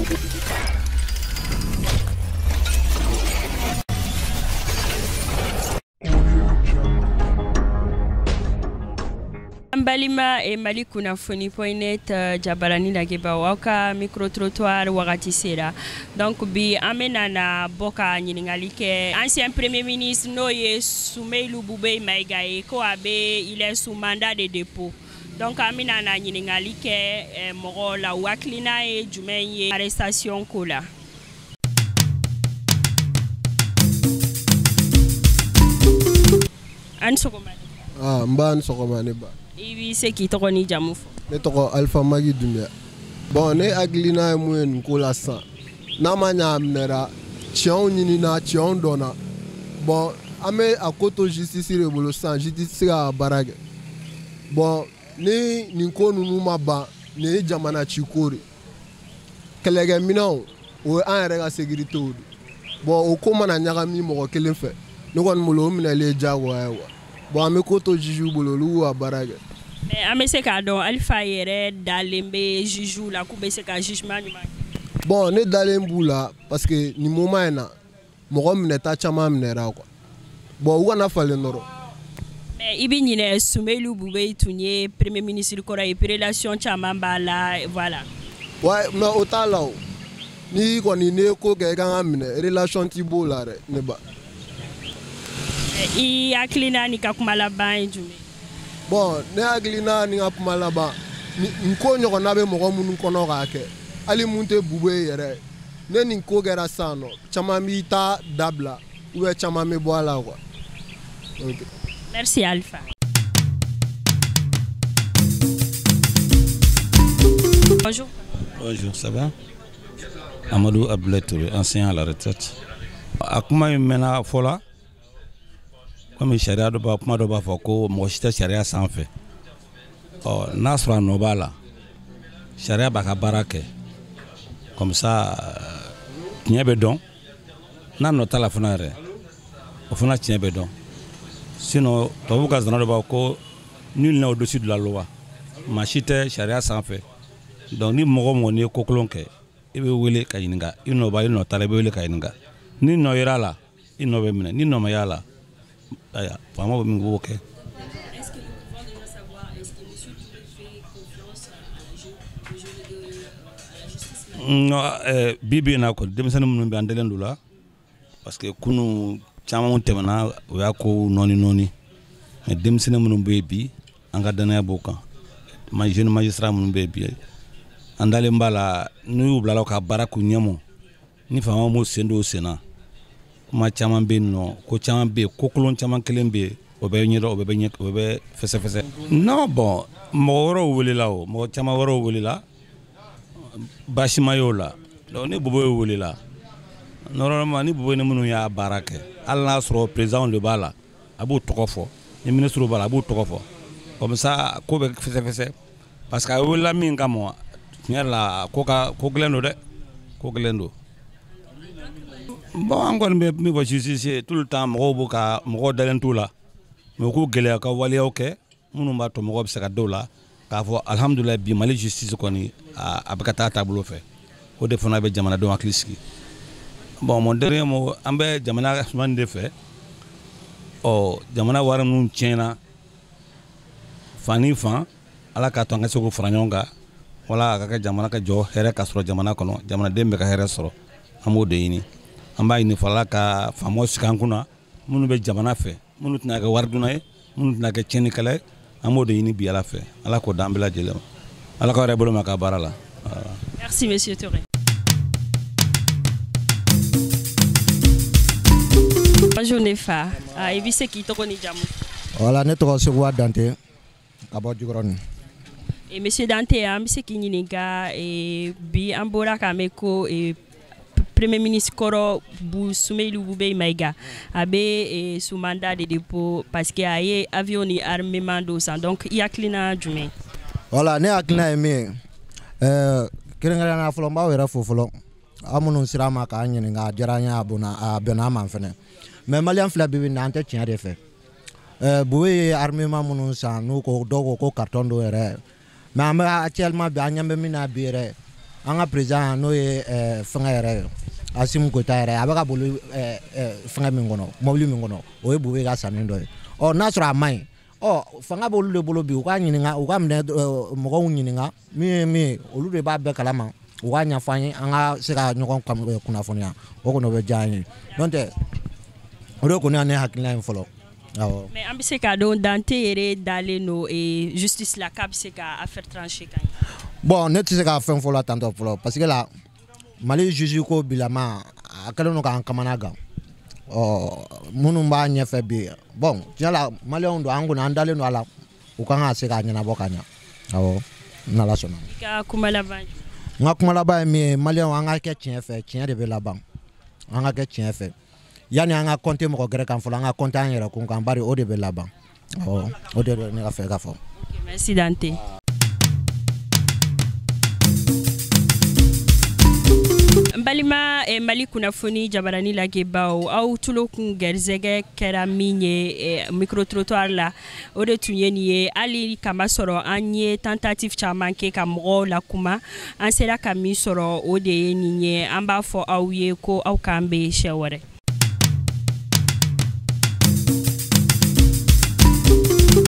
An balima e Mali kunnafoni point net jabarani lajɛbaw, aw ka micro trottoir wagati sera. Donc bi an bɛna na bɔ ka ɲininkali kɛ ancien premier ministre, n'o ye Soumeylou Boubèye Maïga ye, ko a bɛ, il est sous mandat de dépôt. Donc an bɛna na ɲininkali kɛ mɔgɔw la, u hakilina ye jumɛn ye arrestation ko la. An sɔgɔma. Ah, n ba, ni sɔgɔma ne ba. I b'i se k'i tɔgɔ ni jamu fɔ? Ne tɔgɔ Alpha Magi Dunbiya. Bon, ne hakilina ye mun ye nin ko la sisan, n'a ma ɲɛ a minɛra, tiɲɛw ɲinina, tiɲɛw dɔnna. Bon, an bɛ a ko to justice de bolo sisan, justice se ka baara kɛ. Bon, ni nin ko ninnu ma ban, nin ye jamana ci ko de. Kɛlɛkɛminɛnw, o ye an yɛrɛ ka sécurité de. Bon, o ko mana ɲagami mɔgɔ kelen fɛ, ne kɔni bolo o minɛli ye diyagoya ye quoi. Bon, an bɛ ko to juge bolo, olu k'u ka baara kɛ. Mais an bɛ se k'a dɔn Alpha yɛrɛ dalen bɛ juge la k'u bɛ se ka jugement ɲuman kɛ? Bon, ne dalen b'u la parce que nin moment in na, mɔgɔ minɛta caman minɛra quoi. Bon, u kana falen dɔrɔn. Mais i bɛ ɲinɛ, Soumeylou Boubèye tun ye premier ministre kɔrɔ ye, relation caman b'a la, voilà. Ouais, mais o t'a la o. N'i kɔni n'i ye ko kɛ, i kan ka minɛ, relation t'i b'o la dɛ, ne ba. I hakilina n'i ka kuma laban ye jumɛn? Bon, ne hakilina ni ka kuma laban, nin ko ɲɔgɔnna bɛ mɔgɔ minnu kɔnɔ k'a kɛ, hali mun tɛ Boubèye yɛrɛ, ne nin ko kɛra sisan nɔ, caman b'i ta dabila ou bien caman bɛ bɔ a la quoi. Ok. Merci Alpha. Bonjour. Bonjour, ça va? Amadou Abdoulaye Touré, ancien à la retraite. A kuma in mɛnna fɔ la, komi sariya dɔ b'a kuma dɔ b'a fɔ ko mɔgɔ si tɛ sariya sanfɛ. Ɔ n'a sɔrɔ a nɔ b'a la, sariya b'a ka baara kɛ, comme ça tiɲɛ bɛ dɔn. N'a nɔ t'a la fana yɛrɛ, o fana tiɲɛ bɛ dɔn. Sinon tubabu ka zana dɔ b'a ko nul n'est au-dessus de la loi, maa si tɛ sariya sanfɛ. Donc ni mɔgɔ mɔgɔ n'i ye ko kolon kɛ, i bɛ wele ka ɲininka, i nɔ b'a i nɔ t'a la, i bɛ wele ka ɲininka. Ni nɔ yera a la, i nɔ bɛ minɛ, ni nɔ ma y'a la, ayiwa, faamaw bɛ min k'o kɛ. Est-ce que nous pouvons déjà savoir, est-ce que monsieur Touré fait confiance à la justice? Non, bi bi in na kɔni, denmisɛnnin minnu bɛ an dalen don la, parce que kunun caman tɛmɛna, o y'a ko nɔɔni nɔɔni. Mais denmisɛnnin minnu bɛ yen bi, an ka danaya b'o kan. Ma jeune magistrat minnu bɛ yen bi, an dalen b'a la, n'u y'u bila ka baara k'u ɲɛmɔ, ni faamaw m'u sen don u sen na, kuma caman bɛ yen nɔ, ko caman bɛ yen, ko kolon caman kelen bɛ yen, o bɛ ɲɛdɔn, o bɛ ɲɛ, o bɛ fɛsɛfɛsɛ. Non, bon, mɔgɔ wɛrɛw welela o, mɔgɔ caman wɛrɛw welela, baasi ma y'o la. Donc ni Boubèye welela, normalement ni Boubèye ni minnu y'a baara kɛ, hali n'a sɔrɔ président de b'a la, a b'o tɔgɔ fɔ, ni ministre b'a la, a b'o tɔgɔ fɔ, comme ça ko bɛ fɛsɛfɛsɛ. Parce que a welela min kama, tiɲɛ yɛrɛ la, ko ka ko gɛlɛn don dɛ, ko gɛlɛn don. Bon, an kɔni bɛ min fɔ justice ye tout le temps, mɔgɔw b'u ka mɔgɔw dalen t'u la, mais u k'u gɛlɛya ka waleyaw kɛ minnu b'a to mɔgɔw bɛ se ka dɔw la k'a fɔ alihamudulilayi, bi Mali justice kɔni a bɛ ka taa taabolo fɛ. O de fana bɛ jamanadenw hakili sigi. Bon, mon dernier mot, an bɛ jamana sumani de fɛ. Ɔ jamana wari minnu tiɲɛna fan ni fan, Ala k'a to an ka se k'o fara ɲɔgɔn kan, wala a ka kɛ jamana ka jɔ, hɛrɛ ka sɔrɔ jamana kɔnɔ, jamanaden bɛ ka hɛrɛ sɔrɔ. An b'o de ɲini, an b'a ɲini fɔlɔ ka faamaw sigi an kunna minnu bɛ jamana fɛ, minnu tɛna kɛ waridunna ye, minnu tɛna kɛ tiɲɛnikɛla ye. An b'o de ɲini bi Ala fɛ, Ala k'o d'an bɛɛ lajɛlen ma, Ala k'aw yɛrɛ bolo ma ka baara la. Merci monsieur Touré. Bonjour Nefa. Ah, i bɛ se k'i tɔgɔ ni jamu? Voilà, ne tɔgɔ Seguba Dante ka bɔ Jikɔrɔni. Et monsieur Dante, an bɛ se k'i ɲininka, bi an bɔra k'a mɛn ko premier ministre kɔrɔ Soumeylou Boubèye Maïga a bɛ sous mandat de dépôt parce que a ye avion ni armement dɔw san. Donc i hakilina jumɛn? Voilà, ne hakilina ye min ye, kɛrɛnkɛrɛnnenya fɔlɔ, n b'aw yɛrɛ fo fɔlɔ, aw minnu sera an ma k'an ɲininka, a diyara an ye, a bonna a bɛnna an ma fɛnɛ. Mais maliyɛn filɛ bi bi in na, an tɛ tiɲɛ de fɛ. Boubèye ye armement minnu san, n'u ko dɔw ko ko carton dɔw yɛrɛ, mais an bɛ actuellement bi, an ɲɛ bɛ min na bi yɛrɛ, An ka président, n'o ye fɛngɛ yɛrɛ ye, Assimi Goïta yɛrɛ, a bɛ ka boli fɛngɛ min kɔnɔ, mobili min kɔnɔ, o ye Boubèye ka sanni dɔ ye. Ɔ n'a sɔrɔ a man ɲi, ɔ fanga b'olu de bolo bi, u k'a ɲininka, u ka minɛ mɔgɔw ɲininka min ye min ye, olu de b'a bɛɛ kalama, u k'a ɲɛfɔ an ye, an ka se ka ɲɔgɔn kunnafoniya. O kɔni, o bɛ diya an ye. N'o tɛ, o de kɔni ye ne hakilina ye fɔlɔ, awɔ. Mais an bɛ se k'a dɔn Dante yɛrɛ dalen don justice la, k'a bɛ se ka affaire trancher ka ɲɛ? Bon, ne tɛ se ka fɛn fɔ la tantɔ fɔlɔ, parce que la Mali juge ko bilama, a kɛlen don k'an kamana gan. Ɔ minnu b'a ɲɛfɛ bi, bon, tiɲɛ la, maliyɛnw don, an kɔni an dalen don a la, u kan ka se k'a ɲɛnabɔ ka ɲɛ, awɔ, n'Ala sɔnna. I ka kuma laban? N ka kuma laban ye min ye, maliyɛnw, an ka kɛ tiɲɛ fɛ, tiɲɛ de bɛ laban. An ka kɛ tiɲɛ fɛ yanni an ka compter mɔgɔ gɛrɛ kan fɔlɔ, an ka compter an yɛrɛ kun kan, bari o de bɛ laban. Awɔ, o de ne ka fɛ ka fɔ. Ok, merci Dante. N balima Mali kunnafoni jabarani lajɛbaw, aw tulo kun gɛrisɛgɛ kɛra min ye micro trottoir la, o de tun ye nin ye. Hali kama sɔrɔ an ye tentative caman kɛ ka mɔgɔw lakuma, an sera ka min sɔrɔ, o de ye nin ye. An b'a fɔ aw ye ko aw k'an bɛn siɲɛ wɛrɛ.